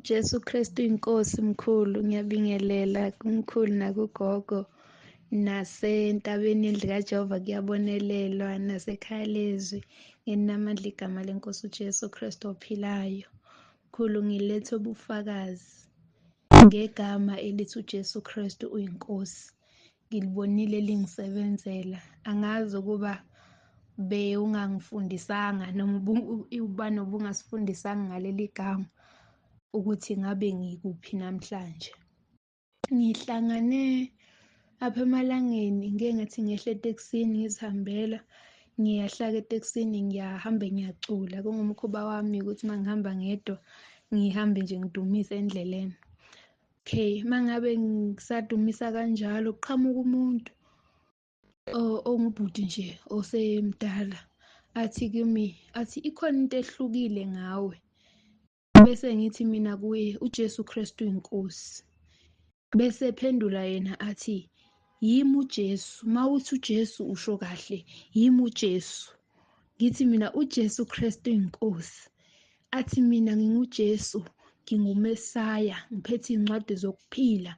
UJesu Kristu inkosi mkhulu, ngiyabingelela kumkhulu nakugogo nasentabeni yendlu kaJehova kuyabonelelwa nasekhaya lezwi ngenamandla igama lenkosi uJesu Kristu ophilayo. Mkhulu, ngilethe ubufakazi ngegama elithi uJesu Kristu uyinkosi. Ngilibonile lingisebenzela, angazi ukuba bewungangifundisanga noma ubani obungasifundisanga ngaleli gama ukuthi ngabe ngikuphi namhlanje. Ngihlangane apha emalangeni, ngike ngathi ngehla etekisini ngizihambela, ngiyahlala etekisini ngiyahamba ngiyacula. Kungumkhuba wami ukuthi uma ngihamba ngedwa ngihambe nje ngidumise endleleni. Okay, uma ngabe ngisadumisa kanjalo kuqhamuka umuntu ongubhuti nje osemdala athi kimi, athi ikhona into ehlukile ngawe. Bese ngithi mina kuye uJesu Kristu inkosi. Bese ephendula yena athi yimi uJesu, mawuthi uJesu usho kahle, yimi uJesu. Ngithi mina uJesu Kristu inkosi. Athi mina nginguJesu, nginguMesaya, ngiphethe incwadi zokuphila.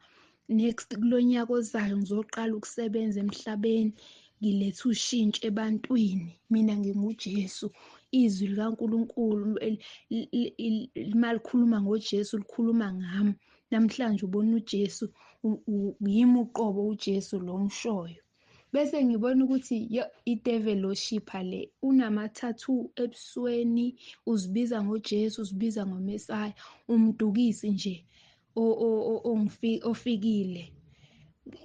Next kulonyaka ozayo ngizoqala ukusebenza emhlabeni, ngilethe ushintsho ebantwini. Mina nginguJesu. Izwi likaNkulunkulu malikhuluma ngoJesu likhuluma ngami. Namhlanje ubona uJesu, yimi uqobo uJesu lo mshoyo. Bese ngibona ukuthi i-devil worship le, unama-tattoo ebusweni, uzibiza ngoJesu, uzibiza ngoMesaya, umdukisi nje ofikile.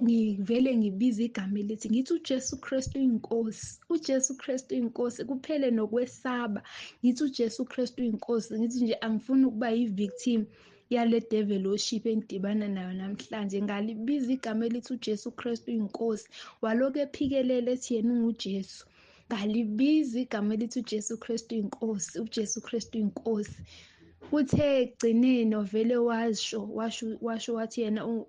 Ngivele ngibiza igama elithi ngithi uJesu Kristu inkosi, uJesu Kristu inkosi, kuphele nokwesaba. Ngithi uJesu Kristu inkosi, ngithi nje angifuni ukuba yi-victim yale devil worship engidibana nayo namhlanje. Ngalibiza igama elithi uJesu Kristu inkosi, walokhu ephikelele ethi yena unguJesu. Ngalibiza igama elithi uJesu Kristu inkosi, uJesu Kristu inkosi. Kuthe ekugcineni wavele washo wathi yena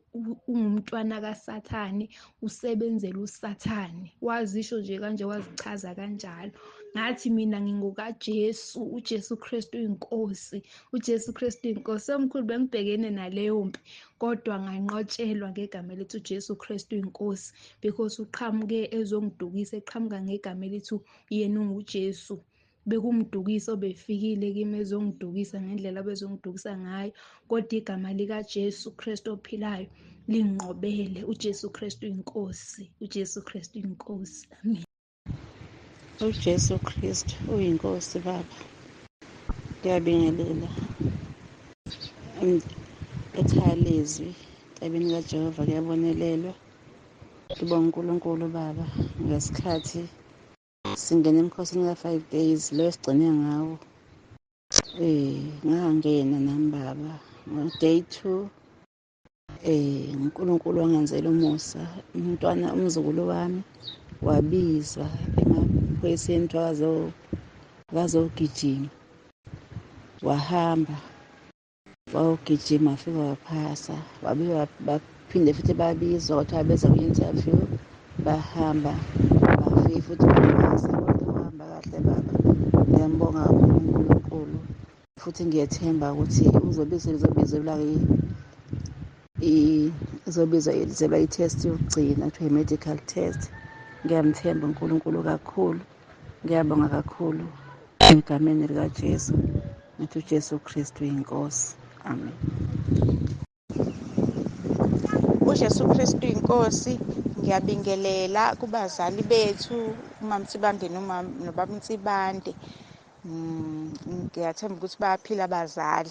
ungumntwana kaSathane, usebenzela uSathane. Wazisho nje kanje, wazichaza kanjalo. Ngathi mina ngingokaJesu, uJesu Kristu inkosi, uJesu Kristu inkosi. Omkhulu, bengibhekene naleyo mpi kodwa nganqotshelwa ngegama elithi uJesu Kristu inkosi, because uqhamuke ezongidukisa, eqhamuka ngegama elithi yena unguJesu. Bekumdukisa obefikile kimi ezongidukisa ngendlela abezongidukisa ngayo, kodwa igama likaJesu Kristu ophilayo linqobele. uJesu Kristu inkosi, uJesu Kristu inkosi. Amen. UJesu Kristu uyinkosi baba. Ngiyabingelela ekhaya lezwi, entabeni kaJehova kuyabonelelwa. Ngibonga uNkulunkulu baba ngesikhathi singena emkhosini ka-5 days lo esigcine ngawo. Ngangena nami baba ngo-day 2. uNkulunkulu wangenzela umusa, umntwana umzukulu wami wabizwa emaphoyiseni kuthiwa akazogijima. Wahamba wayogijima, wafika waphasa, wabuye baphinde futhi babizwa kwathiwa beza kwi-interview, bahamba bafike futhi baphasa. Konke kuhamba kahle baba, ngiyambonga kakhulu uNkulunkulu futhi ngiyethemba ukuthi uzobizwa izelwa i-test yokugcina kuthiwa i-medical test. Ngiyamthemba uNkulunkulu kakhulu, ngiyabonga kakhulu egameni likaJesu. Ngithi uJesu Kristu inkosi. Amen. UJesu Kristu inkosi. Ngiyabingelela kubazali bethu, uMama Nsibande noBaba Nsibande. Ngiyathemba ukuthi bayaphila abazali.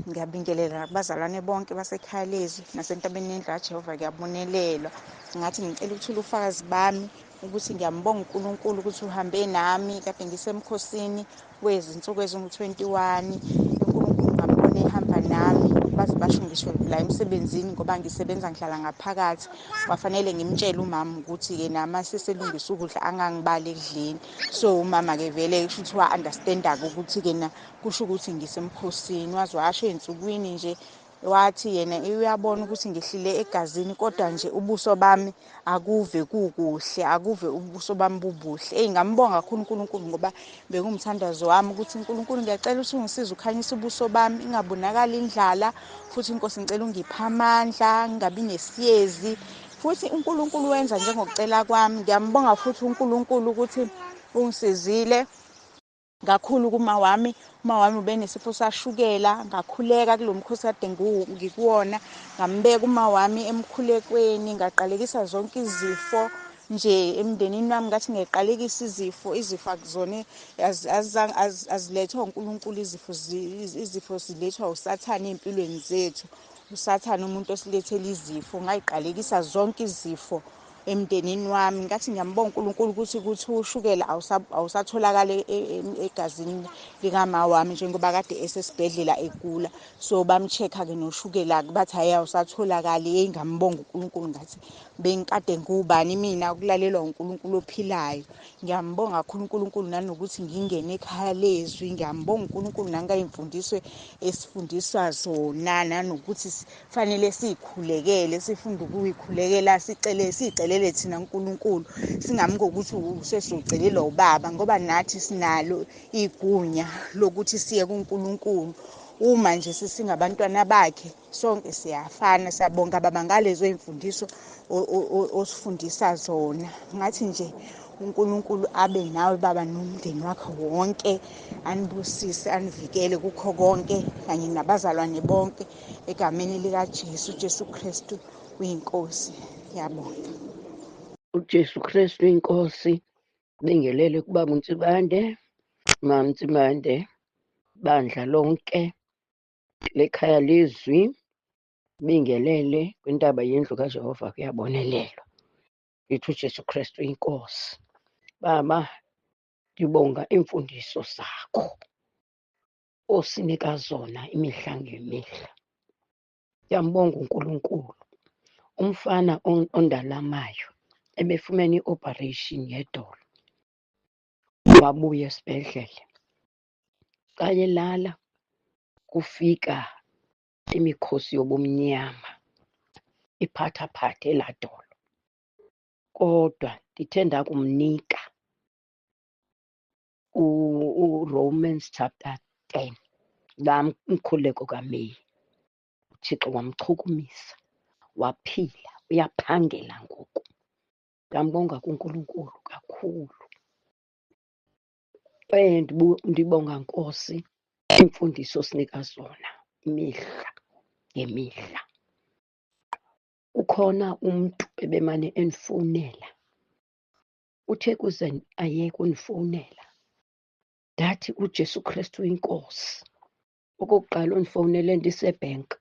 Ngiyabingelela kubazalwane bonke basekhaya lezwi nasentabeni yendlu kaJehova kuyabonelelwa. Ngathi ngicela ukuthula ubufakazi bami ukuthi ngiyambonga uNkulunkulu ukuthi uhambe nami kade ngisemkhosini wezinsuku ezingu-21. uNkulunkulu ngambona ehamba nami, baze basho ngisho la emsebenzini ngoba ngisebenza ngihlala ngaphakathi. Kwafanele ngimtshele umama ukuthi-ke nami seselungisa ukudla angangibali ekudleni. So umama-ke vele kusho ukuthi wa-understand-a-ke ukuthi-ke na kusho ukuthi ngisemkhosini. Waze washo ey'nsukwini nje Wathi yena uyabona ukuthi ngihlile egazini, kodwa nje ubuso bami akuve kukuhle, akuve ubuso bami bubuhle. Eyi, ngambonga kakhulu uNkulunkulu ngoba bekumthandazo wami ukuthi uNkulunkulu ngiyacela ukuthi ungisize ukhanyise ubuso bami, ingabonakali indlala, futhi inkosi ngicela ungiphe amandla, ngingabi nesiyezi. Futhi uNkulunkulu wenza njengokucela kwami. Ngiyambonga futhi uNkulunkulu ukuthi ungisizile kakhulu kuma wami. Uma wami ubenesifo sashukela, ngakhuleka kulo mkhosi kade ngikuwona, ngambeka uma wami emkhulekweni, ngaqalekisa zonke izifo nje emndenini wami. Ngathi ngiqalekisa izifo, izifo akuzona azilethwa uNkulunkulu, izifo zilethwa uSathane empilweni zethu. uSathane umuntu osilethela izifo, ngayiqalekisa zonke izifo emndenini wami. Ngathi ngiyambonga uNkulunkulu ukuthi ushukela awusatholakala egazini likama wami njengoba kade esesibhedlela egula. So bamcheck-a ke noshukela, bathi hayi awusatholakali. Hey, ngambonga uNkulunkulu, ngathi bengikade ngubani mina ukulalelwa uNkulunkulu ophilayo. Ngiyambonga kakhulu uNkulunkulu nanokuthi ngingene ekhaya lezwi. Ngiyambonga uNkulunkulu nangayimfundiso esifundiswa zona, nanokuthi fanele siyikhulekele, sifunde ukuyikhulekela, sicele siyicelele thina uNkulunkulu, singami ngokuthi sesizocelelwa ubaba, ngoba nathi sinalo igunya lokuthi siye kuNkulunkulu. Uma nje sisingabantwana bakhe sonke siyafana. Siyabonga baba ngalezo imfundiso osifundisa zona. Ngathi nje uNkulunkulu abe nawe baba nomndeni wakho wonke, anibusise, anivikele kukho konke kanye nabazalwane bonke, egameni likaJesu. Jesu Kristu uyinkosi. Ngiyabonga. uJesu Kristu inkosi. Bingelele kubaba uNtsibande, Mama Ntsibande, bandla lonke lekhaya lezwi, bingelele kwintaba yendlu kaJehova kuyabonelelwa. Ngithi uJesu Kristu inkosi. Baba, ngibonga imfundiso zakho osinika zona imihla ngemihla. Ngiyambonga uNkulunkulu. Umfana ondalamayo ebefumene i-operation yedolo, wabuya esibhedlele. Xa elala kufika imikhosi yobumnyama iphathaphathe elaa dolo, kodwa ndithe ndakumnika uRomans chapter 10 laa mkhuleko kaMeyi, uThixo wamchukumisa waphila, uyaphangela ngoku. Ndiyambonga kuNkulunkulu kakhulu. Ndibonga Nkosi iimfundiso osinika zona imihla ngemihla. Kukhona umntu ebemane endifowunela, uthe kuze ayeke undifowunela ndathi uJesu Kristu inkosi. Okokuqala undifowunele ndisebhenki,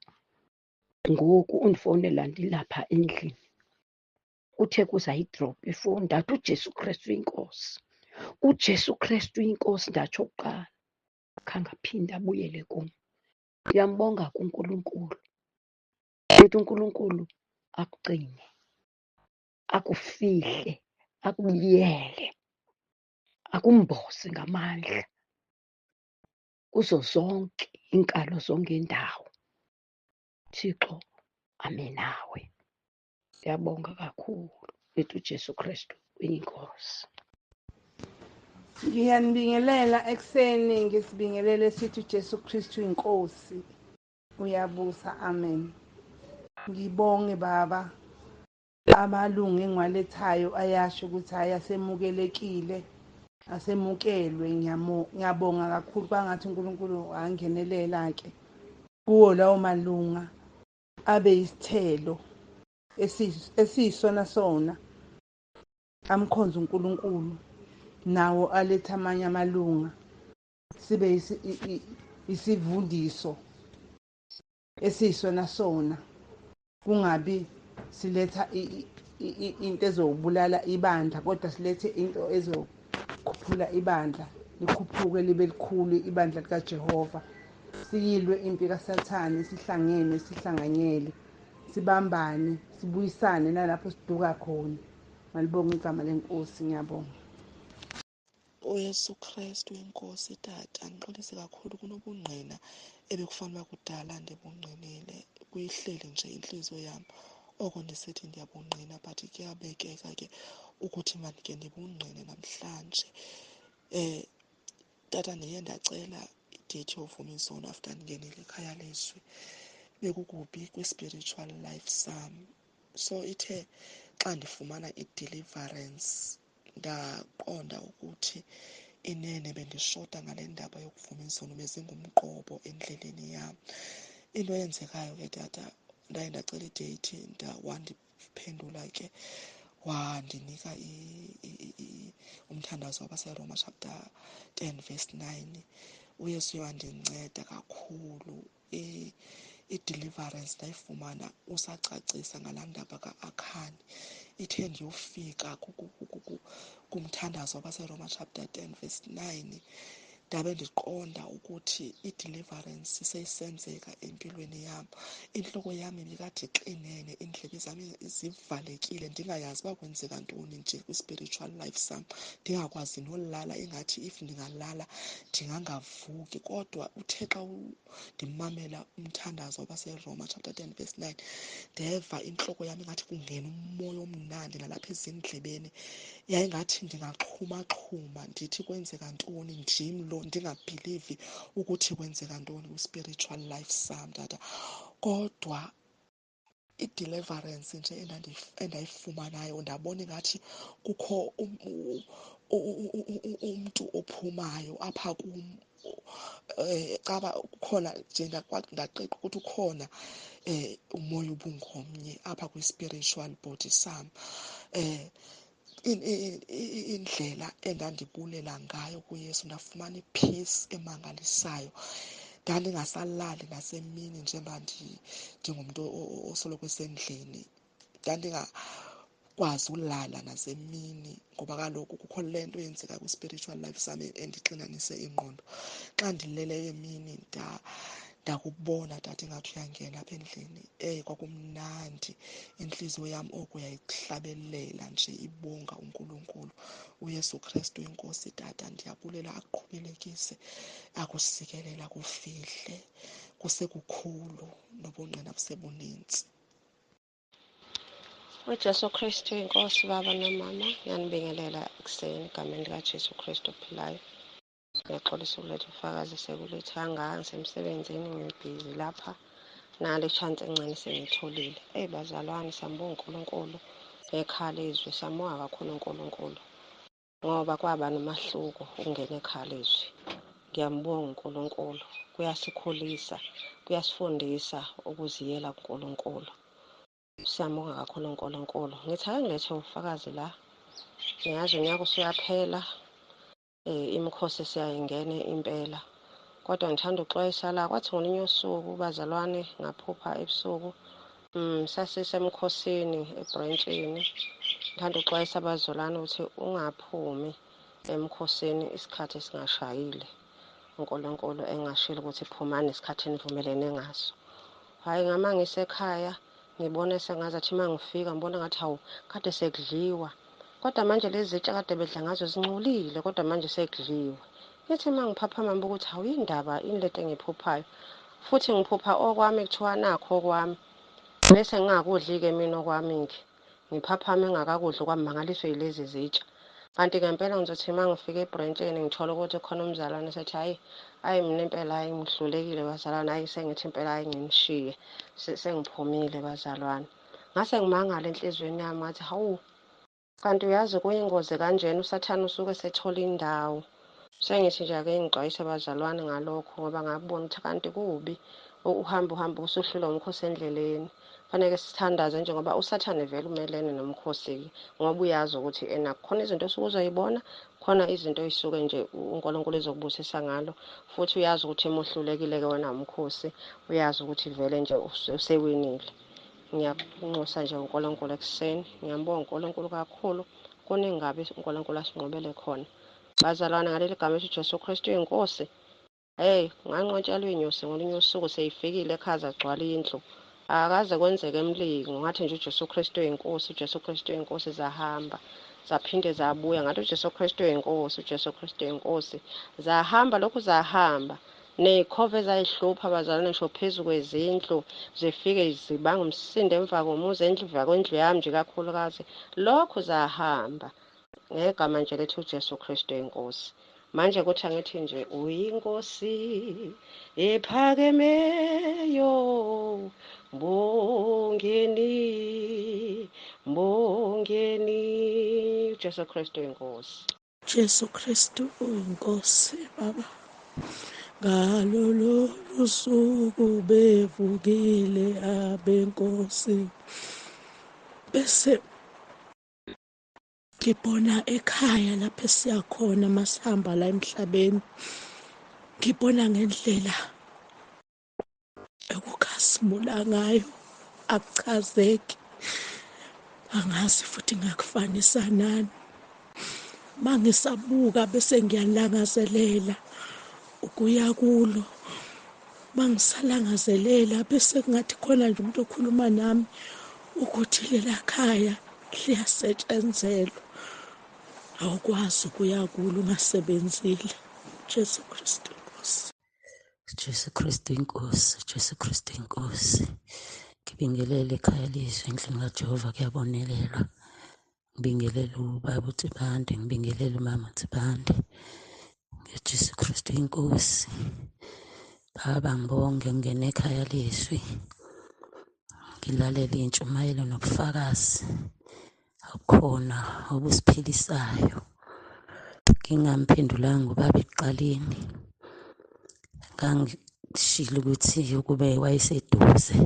ngoku undifowunela ndilapha endlini. Uthe kuze ayidrophe ifowuni ndathi uJesu Kristu inkosi, uJesu Kristu inkosi. Ndatsho kuqala, khange aphinde abuyele kum. Ndiyambonga kuNkulunkulu, ndithi uNkulunkulu akugcine, akufihle, akubiyele, akumboze ngamandla kuzo zonke iinkalo, zonke iindawo. Thixo ame nawe. Ndiyabonga kakhulu, ndithi uJesu Kristu uyinkosi. Ngiyanibingelela ekuseni, ngisibingelele sithi uJesu Kristu inkosi, uyabusa, amen. Ngibonge baba, amalungu engiwalethayo ayasho ukuthi hhayi asemukelekile, asemukelwe. Ngiyabonga kakhulu, kwangathi uNkulunkulu angenelela-ke kuwo lawo malunga, abe yisithelo esiyisona sona, amkhonze uNkulunkulu, nawo alethe amanye amalunga, sibe isivundiso esiyisona sona, kungabi siletha into ezobulala ibandla, kodwa silethe into ezokhuphula ibandla, likhuphuke libe likhulu ibandla likaJehova. Siyilwe impi kaSathane, sihlangene, sihlanganyele, sibambane, sibuyisane nalapho siduka khona. Malibonge igama lenkosi. Ngiyabonga. UYesu Kristu inkosi tata, ndixolise kakhulu kunobungqina ebekufanele uba kudala ndibungqinile. Kuyihleli nje intliziyo yam oko ndisithi ndiyabungqina, but kuyabekeka ke ukuthi mandike ndibungqine namhlanje. Tata, ndiye ndacela ideyithi yovuma izono after ndingenile ekhaya lezwi. Bekukubi kwi-spiritual life sam, so ithe xa ndifumana i-deliverance ndaqonda ukuthi inene bendishota ngale ndaba yokuvuma izono, bezingumqobo endleleni yam. Into eyenzekayo ke tata, ndaye ndacela ideyithi, wandiphendula ke wandinika umthandazo wabaseRoma chapter 10 verse 9. UYesu wandinceda kakhulu. I-deliverance ndayifumana usacacisa ngalaa ndaba ka-Akhani. Ithe ndiyofika kumthandazo wabaseRoma chapter 10 verse 9, ndabe ndiqonda ukuthi i-deliverance seyisenzeka empilweni yam. Intloko yam ibikade ixinene, iindlebe zam zivalekile, ndingayazi uba kwenzeka ntoni nje kwi-spiritual life sam, ndingakwazi nolala, ingathi if ndingalala ndingangavuki. Kodwa uthe xa ndimamela umthandazo wabaseRoma chapter 10 verse 9, ndeva intloko yam ingathi kungena umoya omnandi nalapha ezindlebeni. Yayingathi ndingaxhumaxhuma ndithi kwenzeka ntoni, ndim lo, ndingabhilivi ukuthi kwenzeka ntoni kwi-spiritual life sam tata. Kodwa i-deliverance nje endayifumanayo, ndabona ingathi kukho umntu ophumayo apha kum. Caba kukhona nje, ndaqiqa ukuthi ukhona umoya ubungomnye apha kwi-spiritual body sam. Indlela endandibulela ngayo kuYesu, ndafumana i-peace emangalisayo. Ndandingasalali nasemini njengoba ndingumntu osoloko esendlini, ndandingakwazi ulala nasemini ngoba kaloku kukho le nto yenzeka kwi-spiritual life sam endixinanise ingqondo. Xa ndileleyo emini ndakubona tata ingathi uyangena apha endlini. Kwakumnandi, intliziyo yam oko yayihlabelela nje ibonga uNkulunkulu. uYesu Kristu inkosi tata, ndiyabulela, akuqhubelekise, akusikelele, akufihle. Kusekukhulu nobungqina busebunintsi. UJesu Kristu inkosi, baba nomama, ngiyanibingelela ekuseni egameni likaJesu Kristu ophilayo. Ngiyaxolisa ukuletha ubufakazi sekulethanga, ngisemsebenzini, ngibhizi lapha nale chance encane sengiyitholile. Eyi bazalwane, siyambonga uNkulunkulu ngekhaya lezwi, siyambonga kakhulu uNkulunkulu ngoba kwaba nomahluko ukungena ekhaya lezwi. Ngiyambonga uNkulunkulu, kuyasikhulisa, kuyasifundisa ukuziyela kuNkulunkulu. Siyambonga kakhulu uNkulunkulu. Ngithi ake ngilethe ubufakazi la. Ngiyazi unyaka usuyaphela, imikhosi siyayingena impela. Kodwa ngithanda ukuxwayisa la, kwathi ngolunye usuku bazalwane ngaphupha ebusuku, sasisemkhosini ebrentshini. Ngithanda ukuxwayisa abazalwane ukuthi ungaphumi emkhosini isikhathi esingashayile. uNkulunkulu engashilo ukuthi phumani isikhathi enivumelene ngaso. Hhayi, ngama ngisekhaya ngibone sengazathi uma ngifika ngibona ngathi hawu kade sekudliwa, kodwa manje lezi zitsha kade bedla ngazo zincolile, kodwa manje sekudliwe. Ngithi uma ngiphaphama ngibuka ukuthi hawu indaba yini lento engiyiphuphayo, futhi ngiphupha okwami kuthiwa nakho okwami, bese ngingakudli-ke mina okwami-ke, ngiphaphame ngingakakudli okwami, mangaliswe yilezi zitsha. Kanti ngempela ngizothi uma ngifika ebrentshini ngithola ukuthi khona umzalwane esethi hhayi, hhayi mina impela hhayi ngihlulekile bazalwane, hhayi sengithi impela hhayi nginishiye, sengiphumile bazalwane. Ngase ngimangala enhliziyweni yami ngathi hawu, kanti uyazi kuyingozi kanjena, uSathane usuke esethola indawo. Sengithi nje ake ngixwayise abazalwane ngalokho ngoba ngabona ukuthi kanti kubi uhambe uhambe usuhlulwa umkhosi endleleni. Faneke sithandaze nje ngoba uSathane vele umelene nomkhosi-ke, ngoba uyazi ukuthi ena khona izinto osuke uzoyibona, khona izinto ey'suke nje uNkulunkulu ezokubusisa ngalo, futhi uyazi ukuthi uma uhlulekile-ke wena umkhosi, uyazi ukuthi vele nje usewinile. Ngiyakunxusa nje uNkulunkulu ekuseni, ngiyambonga uNkulunkulu kakhulu, kuningi kabi uNkulunkulu asinqobele khona. Bazalwane, ngaleli gama elithi Jesu Kristu inkosi, hey, nganqotshelwa inyosi ngolunye usuku seyifikile ekhaya zagcwala indlu. Akaze kwenzeke emlingo, ngathi nje uJesu Kristu inkosi, uJesu Kristu inkosi, zahamba. Zaphinde zabuya, ngathi uJesu Kristu uyinkosi, uJesu Kristu uyinkosi. Zahamba lokhu zahamba ney'khova ezayihlupha abazalwane ngisho phezu kwezindlu zifike zibanga umsindo emva komuzi emva kwendlu yami nje kakhulukazi. Lokhu zahamba ngegama nje lethi uJesu Kristu inkosi. Manje kuthi angithi nje uyinkosi ephakemeyo, mbongeni, mbongeni uJesu Kristu inkosi. Jesu Kristu uyinkosi baba. Ngalolo lusuku bevukile abenkosi, bese ngibona ekhaya lapho esiyakhona masihamba la emhlabeni, ngibona ngendlela ekukhasimula ngayo, akuchazeki, angazi futhi ngakufanisa nani. Mangisabuka bese ngiyalangazelela ukuya kulo, mangisalangazelela bese kungathi khona nje umuntu okhuluma nami ukuthi lela khaya liyasetshenzelwa, awukwazi ukuya kulo ungasebenzile. Jesu Kristu Nkosi. Jesu Kristu inkosi, Jesu Kristu inkosi. Ngibingelele ekhaya lezwi endlini kaJehova kuyabonelelwa. Ngibingelele ubaba uTsibande, ngibingelele umama uTsibande. NgeJesu Kristu inkosi. Baba ngibonge ngingene ekhaya lezwi. Ngilalele iy'ntshumayelo nobufakazi obukhona obusiphilisayo. Ngingamphendulanga ubaba ekuqaleni. Ngangishilo ukuthi ukube wayeseduze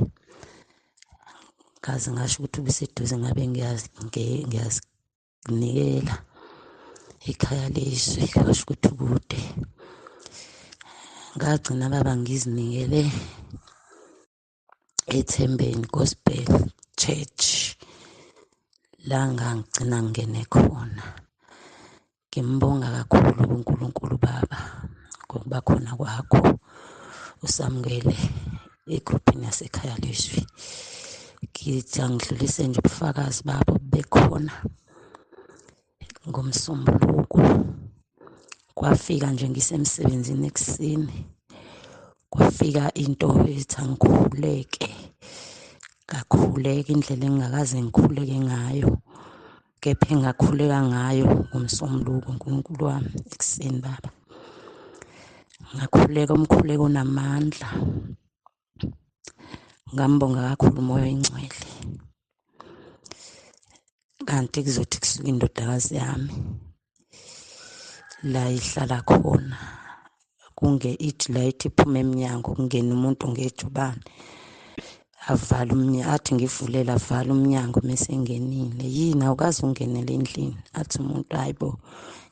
ngaze ngasho ukuthi ubeseduze ngabe ngiyazinikela ekhaya lezwi, ngasho ukuthi ukude. Ngagcina baba ngizinikele eThembeni Gospel Church la ngangigcina ngingene khona. Ngimbonga kakhulu kuNkulunkulu Baba ngokuba khona kwakho usamukele egruphini yasekhaya lezwi. Ngithi angidlulise nje ubufakazi babo bekhona ngoMsombuluko. Kwafika nje ngisemsebenzini ekuseni, kwafika into ethi angikhuleke, ngakhuleka indlela engingakaze ngikhuleke ngayo, kepha engakhuleka ngayo ngoMsombuluko uNkulunkulu wami ekuseni baba. Ngakhuleka umkhuleko onamandla, ngambonga kakhulu uMoya oyiNgcwele. Kanti kuzothi kusuka indodakazi yami la ihlala khona, kunge ithi la ithi iphume emnyango kungene umuntu ngejubane, avale umnyango, athi ngivulele avale umnyango mese engenile. Yini awukaze ungenele endlini? Athi umuntu hayi bo,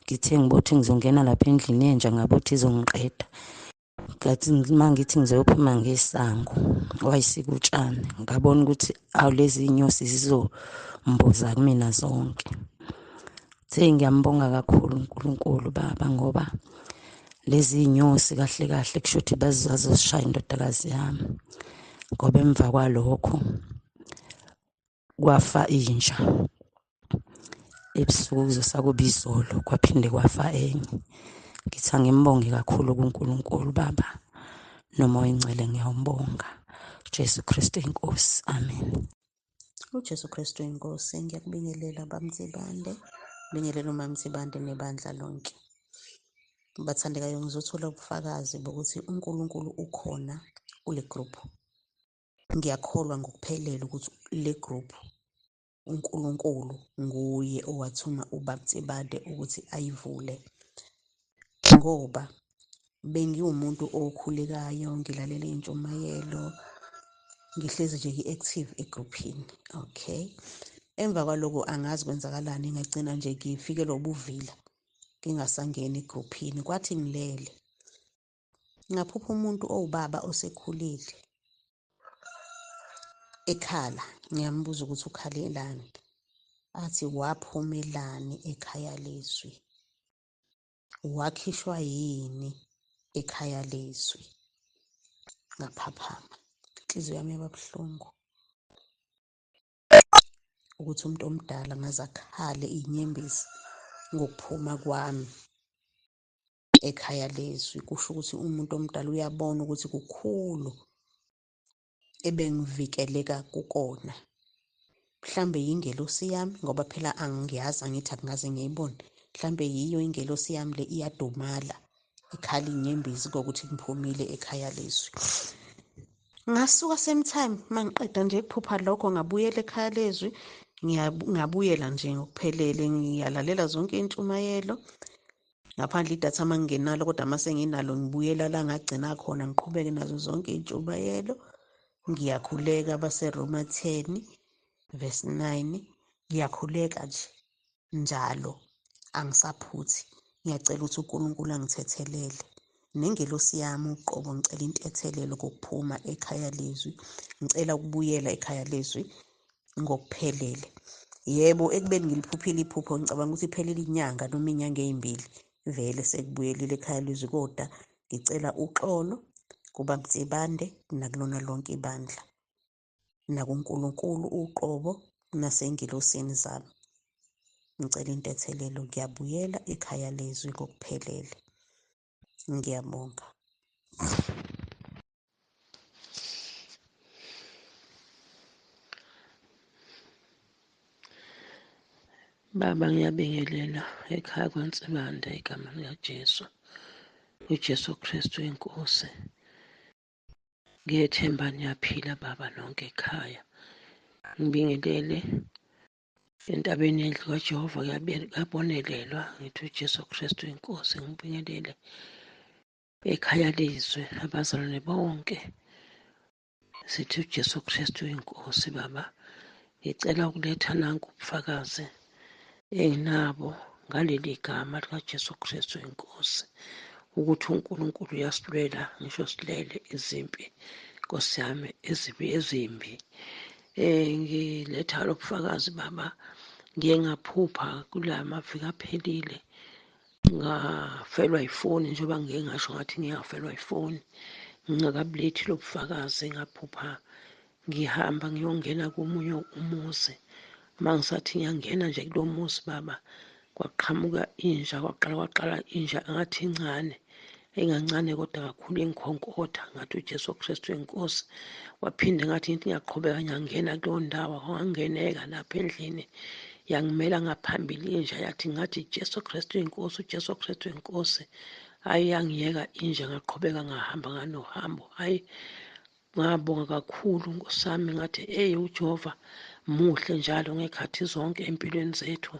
ngithe ngibothi ngizongena lapha endlini yenja ngabothi izongiqeda. Ngathi uma ngithi ngizoyophuma ngesango wayesika utshani, ngabona ukuthi awu lezi iy'nyosi zizomboza kumina zonke. Uthe ngiyambonga kakhulu uNkulunkulu baba ngoba lezi iy'nyosi kahle kahle kusho ukuthi bazozishaya indodakazi yami, ngoba emva kwalokho kwafa inja ebusuku kuzosa kuba izolo, kwaphinde kwafa enye. Ngithi angimbonge kakhulu kuNkulunkulu Baba noMoya oyiNgcwele, ngiyawumbonga. Jesu Kristu inkosi, amen. UJesu Kristu inkosi, ngiyakubingelela bamtsibande, ngibingelela umamtsibande nebandla lonke. Bathandekayo, ngizothola ubufakazi bokuthi uNkulunkulu ukhona kule group. Ngiyakholwa ngokuphelele ukuthi le group uNkulunkulu nguye owathuma uBab'Tsibande ukuthi ayivule, ngoba bengiwumuntu okhulekayo, ngilalela iy'ntshumayelo, ngihlezi nje ngi-active egruphini. Okay, emva kwaloko angazi kwenzakalani, ngagcina nje ngifikelwa ubuvila, ngingasangeni egruphini. Kwathi ngilele ngaphupha umuntu owubaba osekhulile ekhala, ngiyambuza ukuthi ukhalelani, athi waphumelani ekhaya lezwi, wakhishwa yini ekhaya lezwi. Ngaphaphama, inhliziyo yami yaba buhlungu. Ukuthi umuntu omdala ngaze akhale iy'nyembezi ngokuphuma kwami ekhaya lezwi, kusho ukuthi umuntu omdala uyabona ukuthi kukhulu ebengivikeleka kukona. Mhlambe yingelosi yami, ngoba phela angiyazi, angithi angingaze ngiyibone. Mhlambe yiyo ingelosi yami le, iyadumala ikhala iy'nyembezi kokuthi ngiphumile ekhaya lezwi. Ngasuka same time mangiqeda nje ukuphupha lokho, ngabuyela ekhaya lezwi, ngabuyela nje ngokuphelele, ngiyalalela zonke iy'ntshumayelo ngaphandle idatha uma ngingenalo, kodwa uma senginalo ngibuyela la ngagcina khona, ngiqhubeke nazo zonke iy'ntshumayelo. Ngiyakhuleka baseRoma 10 verse 9, ngiyakhuleka nje njalo, angisaphuthi. Ngiyacela ukuthi uNkulunkulu angithethelele, nengelosi yami uqobo ngicela intethelelo kokuphuma ekhaya lezwi, ngicela ukubuyela ekhaya lezwi ngokuphelele. Yebo, ekubeni ngiliphuphile iphupho, ngicabanga ukuthi iphelile inyanga noma inyanga ey'mbili, vele sekubuyelile ekhaya lezwi, kodwa ngicela uxolo kubaMtsibande nakulona lonke ibandla, nakuNkulunkulu uqobo, nasey'ngelosini zami. Ngicela intethelelo, ngiyabuyela ekhaya lezwi ngokuphelele. Ngiyabonga. Baba, ngiyabingelela ekhaya kwaNsibande igama likaJesu, uJesu Kristu inkosi. Ngiyethemba niyaphila baba nonke ekhaya. Ngibingelele entabeni yendlu kaJehova, kuyabonelelwa, ngithi uJesu Kristu inkosi. Ngibingelele ekhaya lezwe abazalwane bonke, sithi uJesu Kristu inkosi. Baba, ngicela ukuletha nanku ubufakazi enginabo ngaleli gama likaJesu Kristu inkosi, ukuthi uNkulunkulu uyasilwela ngisho silele izimpi, Nkosi yami, ezibi ezimbi. Ngiletha lobufakazi baba, ngiye ngaphupha kula maviki aphelile, ngafelwa ifoni, njengoba ngike ngasho ngathi ngiyafelwa ifoni ngingakabulethi lobufakazi. Ngaphupha ngihamba ngiyongena komunye umuzi, uma ngisathi ngiyangena nje kulo muzi baba, kwaqhamuka inja, kwaqala inja engathi incane, engancane kodwa kakhulu, ingikhonkotha. Ngathi uJesu Kristu inkosi. Waphinde ngathi ngithi ngiyaqhubeka ngiyangena kuleyo ndawo, kwangeneka lapha endlini, yangimela ngaphambili inja, yathi ngathi Jesu Kristu inkosi, uJesu Kristu inkosi. Hayi, yangiyeka inja, ngaqhubeka ngahamba nganohambo. Hayi, ngabonga kakhulu Nkosi yami, ngathi eyi uJehova muhle njalo ngekhathi zonke empilweni zethu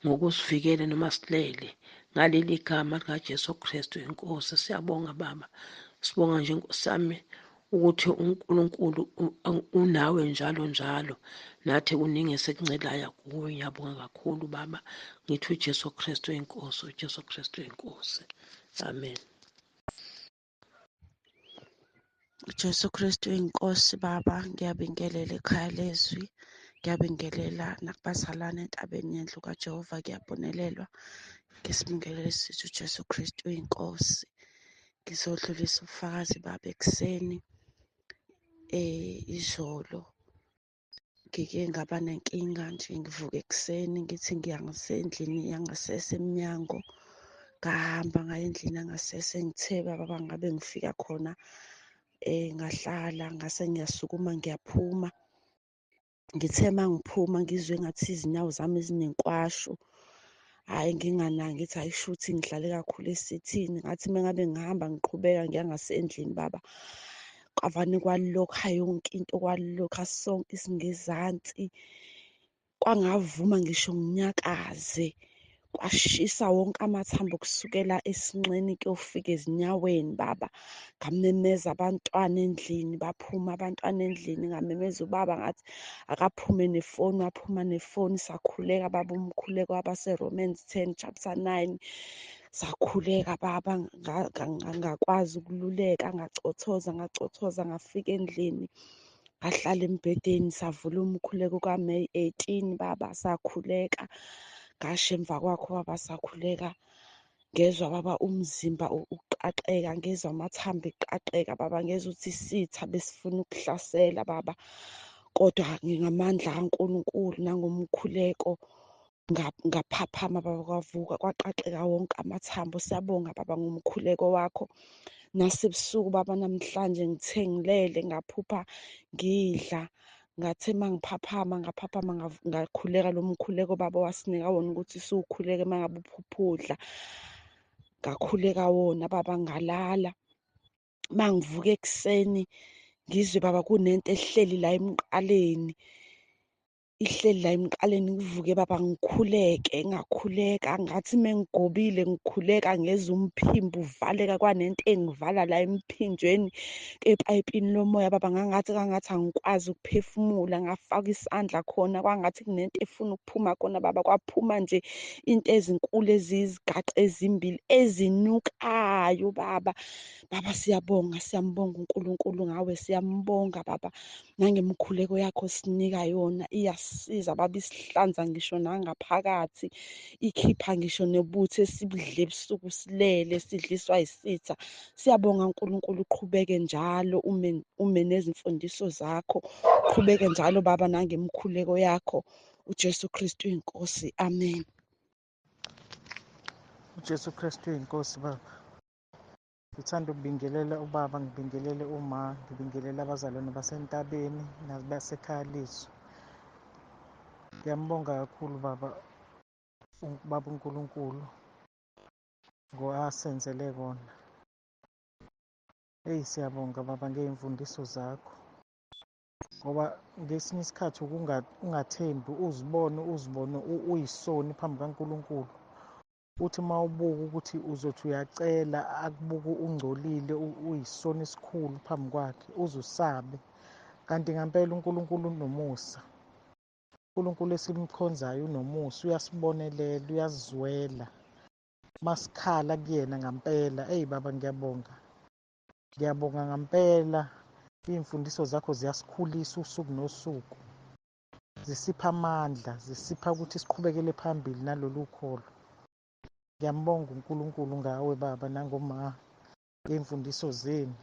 ngokusivikela noma silele ngaleli gama likaJesu Kristu inkosi. Siyabonga baba, sibonga nje Nkosi yami ukuthi uNkulunkulu unawe njalo njalo, nathi kuningi esikuncelayo kuwe. Ngiyabonga kakhulu baba, ngithi uJesu Kristu inkosi, uJesu Kristu inkosi. Amen. Jesu Kristu inkosi baba, ngiyabingelela ekhaya lezwi, ngiyabingelela nakubazalwane entabeni yendlu kaJehova, kuyabonelelwa. Ngisibingelele sithi uJesu Kristu inkosi. Ngizodlulisa ubufakazi baba ekuseni izolo ngike ngaba nenkinga nje, ngivuke ekuseni ngithi ngiya ngasendlini yangasese emnyango, ngahamba ngaya endlini yangasese, ngithe baba ngabe ngifika khona ngahlala, ngase ngiyasukuma ngiyaphuma. Ngithe uma ngiphuma ngizwe ngathi izinyawo zami zinenkwashu, hhayi nginganaki, ngithi hhayi shuthi ngihlale kakhulu esithini. Ngathi uma ngabe ngihamba ngiqhubeka ngiya ngasendlini baba, kwavane kwalokha yonke into, kwalokha sonke isingezansi, kwangavuma ngisho nginyakaze, kwashisa wonke amathambo kusukela esinqeni kuyofika ezinyaweni baba. Ngamemeza abantwana endlini, baphuma abantwana endlini, ngamemeza ubaba ngathi akaphume nefoni, waphuma nefoni, sakhuleka baba umkhuleko wabaseRomans 10 chapter 9, sakhuleka baba, ngakwazi ukululeka, ngacothoza ngacothoza, ngafika endlini ngahlala embhedeni, savula umkhuleko kaMay 18 baba, sakhuleka, ngasho emva kwakho baba, sakhuleka, ngezwa baba umzimba uqaqeka, ngezwa amathambo eqaqeka baba, ngezwa ukuthi isitha besifuna ukuhlasela baba, Kodwa ngamandla kaNkulunkulu nangomkhuleko ngaphaphama baba, kwavuka kwaqaqeka wonke amathambo. Siyabonga baba ngomkhuleko wakho. Nasebusuku baba namhlanje ngithe ngilele ngaphupha ngidla, ngathe mangiphaphama ngaphaphama ngakhuleka lo mkhuleko baba wasinika wona ukuthi siwukhuleke uma ngabe uphupha udla. Ngakhuleka wona baba, ngalala. Mangivuka ekuseni ngizwe baba kunento ehleli la emqaleni, ihleli la emqaleni. Ngivuke baba ngikhuleke, ngakhuleka ngathi mengigobile ngikhuleka ngezwa umphimbo uvaleka, kwanento engivala la emphinjweni epayipini lomoya baba. Ngangathi kangathi angikwazi ukuphefumula, ngafaka isandla khona kwangathi kunento efuna ukuphuma khona baba. Kwaphuma nje into ezinkulu eziyizigaxa ezimbili ezinukayo baba. Baba siyabonga, siyambonga uNkulunkulu ngawe, siyambonga baba nangemikhuleko yakho sinika yona, iyasisiza baba, isihlanza ngisho nangaphakathi, ikhipha ngisho nobuthi esibudle ebusuku silele sidliswa yisitha. Siyabonga uNkulunkulu, uqhubeke njalo ume nezimfundiso zakho, uqhubeke njalo baba nangemikhuleko yakho. uJesu Kristu inkosi, amen. UJesu Kristu inkosi baba. Ngithanda ukubingelela ubaba, ngibingelele uma, ngibingelele abazalwane basentabeni nabasekhaya lethu. Ngiyambonga kakhulu baba, ubaba uNkulunkulu ngoasenzele kona. Eyi siyabonga baba ngey'mfundiso zakho, ngoba ngesinye isikhathi ungathembi, uzibone uzibone uyisoni phambi kaNkulunkulu. Uthi uma ubuka ukuthi uzothi uyacela akubuke ungcolile, uyisoni esikhulu phambi kwakhe, uze usabe. Kanti ngampela uNkulunkulu unomusa. uNkulunkulu esimkhonzayo unomusa, uyasibonelela, uyasizwela. Masikhala kuyena ngampela. Eyi baba ngiyabonga, ngiyabonga ngampela. Iy'mfundiso zakho ziyasikhulisa usuku nosuku, zisipha amandla, zisipha ukuthi siqhubekele phambili nalolu kholo. Ngiyambonga uNkulunkulu ngawe baba nangoma ngey'mfundiso zenu.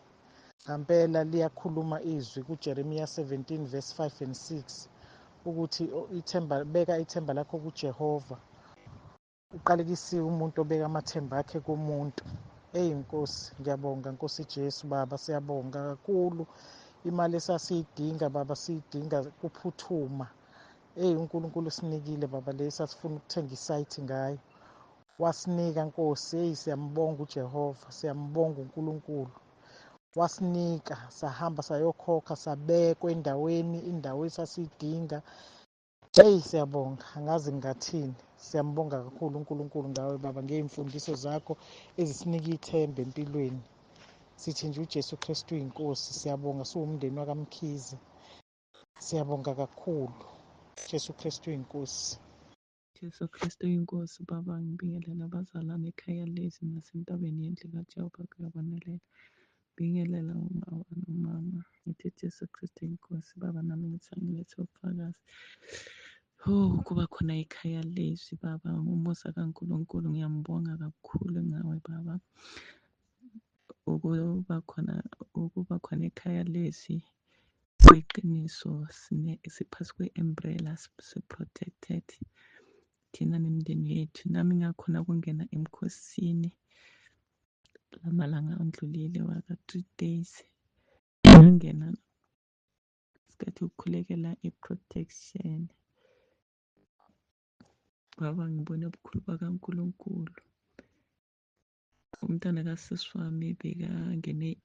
Ngampela liyakhuluma izwi kuJeremiya 17 verse 5 and 6 ukuthi ithemba, beka ithemba lakho kuJehova. Uqalekisiwe umuntu obeka amathemba akhe kumuntu. Eyi Nkosi, ngiyabonga Nkosi Jesu baba, siyabonga kakhulu. Imali esasiyidinga baba, siyidinga kuphuthuma. Eyi uNkulunkulu usinikile baba le sasifuna ukuthenga isayithi ngayo. Wasinika Nkosi, eyi siyambonga uJehova, siyambonga uNkulunkulu. Wasinika sahamba sayokhokha, sabekwa endaweni, indawo esasiyidinga. Eyi siyabonga, angazi ngingathini. Siyambonga kakhulu uNkulunkulu ngawe baba ngey'mfundiso zakho ezisinika ithemba empilweni. Sithi nje uJesu Kristu uyinkosi. Siyabonga siwumndeni wakaMkhize. Siyabonga kakhulu. Jesu Kristu uyinkosi. Jesu Kristu uyinkosi baba, ngibingelela abazalwane ekhaya lezi nasentabeni yendlu kaJehova kuyabonelela. Bingelela umama nomama, ngithi Jesu Kristu uyinkosi baba, nami ngithi angilethe ubufakazi. Oh, kuba khona ikhaya lezwi baba, ngomusa kaNkulunkulu ngiyambonga kakhulu ngawe baba. Ukuba khona ekhaya lezwi kuyiqiniso, siphasi kwe-umbrella, si-protected thina nemindeni yethu. Nami ngakhona ukungena emkhosini lamalanga andlulile waka 3 days, ngangena isikhathi ukukhulekela i-protection baba. Ngibone ubukhulu bakaNkulunkulu. Umntwana kasisi wami bekangene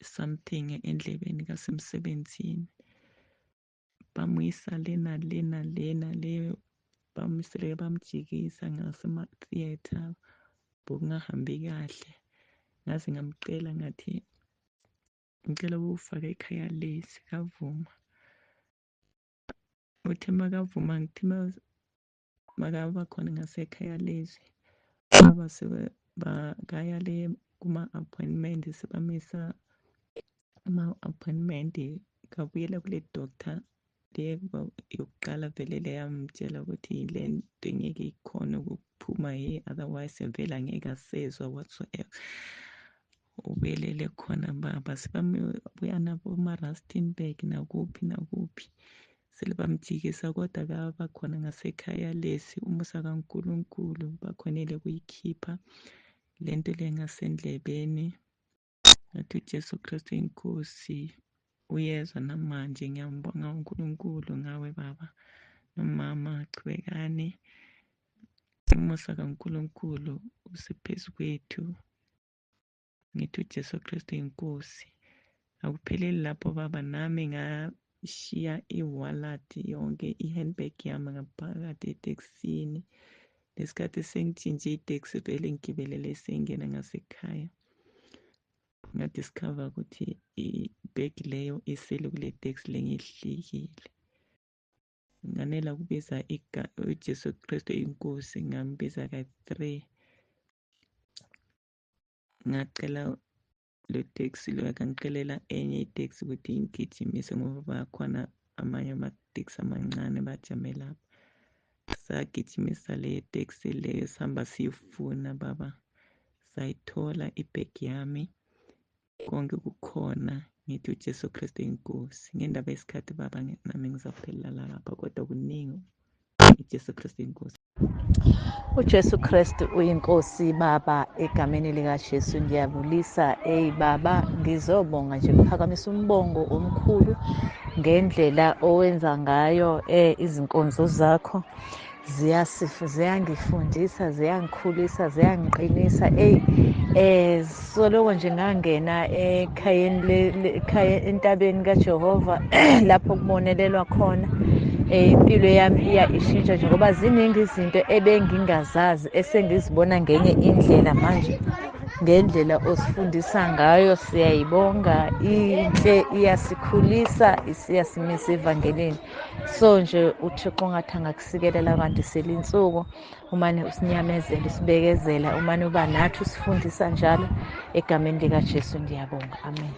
something endlebeni kasemsebenzini, bamuyisa lena lena lena le, bamsele bamjikisa ngasema-theatre, bokungahambi kahle. Ngaze ngamcela ngathi ngicela ukufaka ekhaya lesi, kavuma. Uthe makavuma, ngithi makaba khona ngasekhaya lezi baba, bakaya le kuma-appointment, sebamisa ama-appointment. Ngabuyela kule doctor le yokuqala vele, le yamtshela ukuthi le nto ngeke ikhone ukuphuma ye, otherwise vele angeke asezwa whatsoever. Ubuyelele khona baba, sebabuya nabo ma-Rustenburg nakuphi nakuphi, sele bamjikisa kodwa bakhona ngasekhaya lesi. Umusa kaNkulunkulu bakhonile kuyikhipha lento le ngasendlebeni. Ngathi uJesu Kristu inkosi uyezwa namanje. Ngiyambonga uNkulunkulu ngawe baba nomama, chubekani, umusa kaNkulunkulu usephezu kwethu. Ngithi uJesu Kristu inkosi. Akupheleli lapho baba, nami ngashiya i-wallet yonke, i-handbag yami ngaphakathi etekisini. Lesikhathi sengitshintshe iteksi vele ngigibelele sengena ngasekhaya, ngadiscover ukuthi ibhegi leyo isele kule taxi le ngiyihlikile. Nganela kubiza uJesu Kristu inkosi, ngambiza ka-3. Ngacela lo taxi lo akangicelela enye iteksi ukuthi ingigijimise ngoba bakhona amanye amateksi amancane bajame lapha. Sagijimisa leyo teksi leyo, sihamba siyifuna baba, sayithola ibhegi yami, konke kukhona. Ngithi uJesu Kristu inkosi. Ngendaba yesikhathi baba, nami ngizaphelela lapha, kodwa kuningi. uJesu Kristu inkosi. UJesu Kristu uyinkosi baba, egameni likaJesu ngiyabulisa. Ey baba, ngizobonga nje, ngiphakamisa umbongo omkhulu ngendlela owenza ngayo izinkonzo zakho. Ziyangifundisa, ziyangikhulisa, ziyangiqinisa. Ey soloko nje ngangena ekhayeni ekhaya entabeni kaJehova lapho kubonelelwa khona, impilo yami iya ishintsha nje, ngoba ziningi izinto ebengingazazi esengizibona ngenye indlela manje. Ngendlela osifundisa ngayo siyayibonga, inhle, iyasikhulisa, isiyasimisa evangelini. So nje uThixo ngathi angakusikelela kwandisela insuku, umane usinyamezela, usibekezela, umane uba nathi, usifundisa njalo. Egameni likaJesu ndiyabonga, amen.